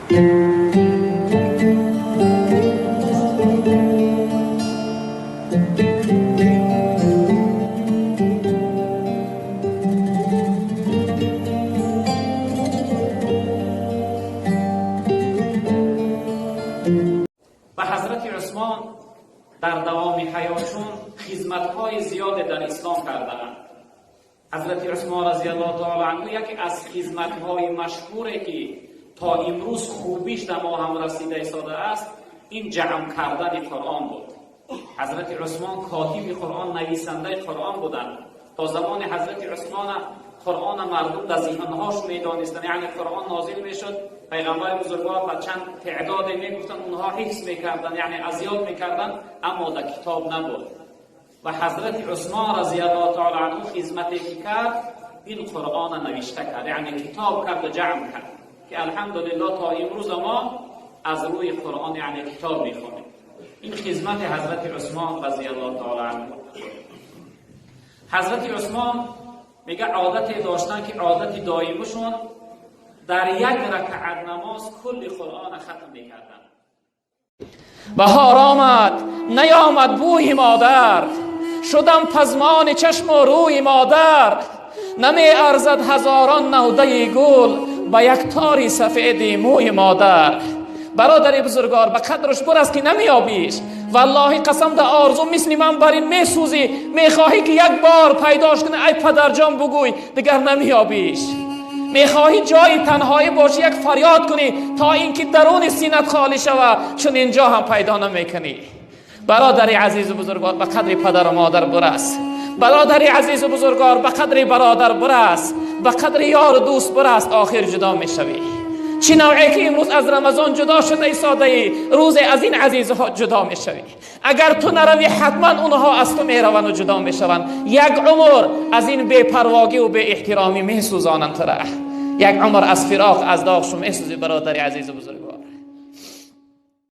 Ва Ҳазрати Усмон дар давоми ҳаётшон хизматҳои зиёде дар ислом кардаанд. Ҳазрати Усмон разияллоҳу таоло анҳу яке аз хизматҳои машҳуре ки то имрӯз хубиш дар мо ҳам расида истодааст, ин ҷамъ кардани Қуръон буд. Ҳазрати Усмон котиби Қуръон, нависандаи Қуръон буданд. То замони Ҳазрати Усмона Қуръона мардум дар зиҳнҳош медонистанд, яъне Қуръон нозил мешуд, пайғамбари бузургвор ба чанд теъдоде мегуфтанд, онҳо ҳифз мекарданд, яъне аз ёд мекарданд, аммо дар китоб набуд. Ва Ҳазрати Усмон разияллоҳу таоло анҳу хизмате ки кард, ин Қуръона навишта кард, яъне китоб кард ва ҷамъ кард, ки алҳамдулиллоҳ то имрӯза мо аз рӯи Қуръон яъне китоб мехонем. Ин хизмати Ҳазрати Усмон разияллоҳу таоло анҳу. Ҳазрати Усмон мега одате доштанд ки одати доимашон дар як ракъат намоз кулли Қуръона хатм мекарданд. Баҳор омад, наёмад бӯи модар, шудам пазмони чашму рӯи модар. Намеарзад ҳазорон навдаи гул ба як тори сафеди мӯи модар. Бародари бузургвор, ба қадраш бурас ки намеёбиш. Валлоҳи қасам, да орзу мисли ман бар ин месӯзӣ, мехоҳӣ ки як бор пайдош кунӣ, ай падарҷон бугӯй, дигар намеёбиш. Мехоҳӣ ҷои танҳоӣ бошӣ, як фарёд кунӣ то ин ки даруни синат холӣ шавад, чун инҷо ҳам пайдо намекунӣ. Бародари азизу бузургвор, ба қадри падару модар бурас. Бародари азизу бузургвор, ба қадри бародар бурас, ба қадри ёру дӯст бурас, охир ҷудо мешавӣ. Чӣ навъе ки имрӯз аз Рамазон ҷудо шуда истодаӣ, рӯзе аз ин азизҳо ҷудо мешавӣ. Агар ту наравӣ, ҳатман онҳо аз ту мераванд ҷудо мешаванд. Як умр аз ин бепарвогӣ ва беэҳтиромӣ месӯзонанд тура. Як умр аз фироқ, аз доғшу месӯзӣ, бародари азизу бузургвор.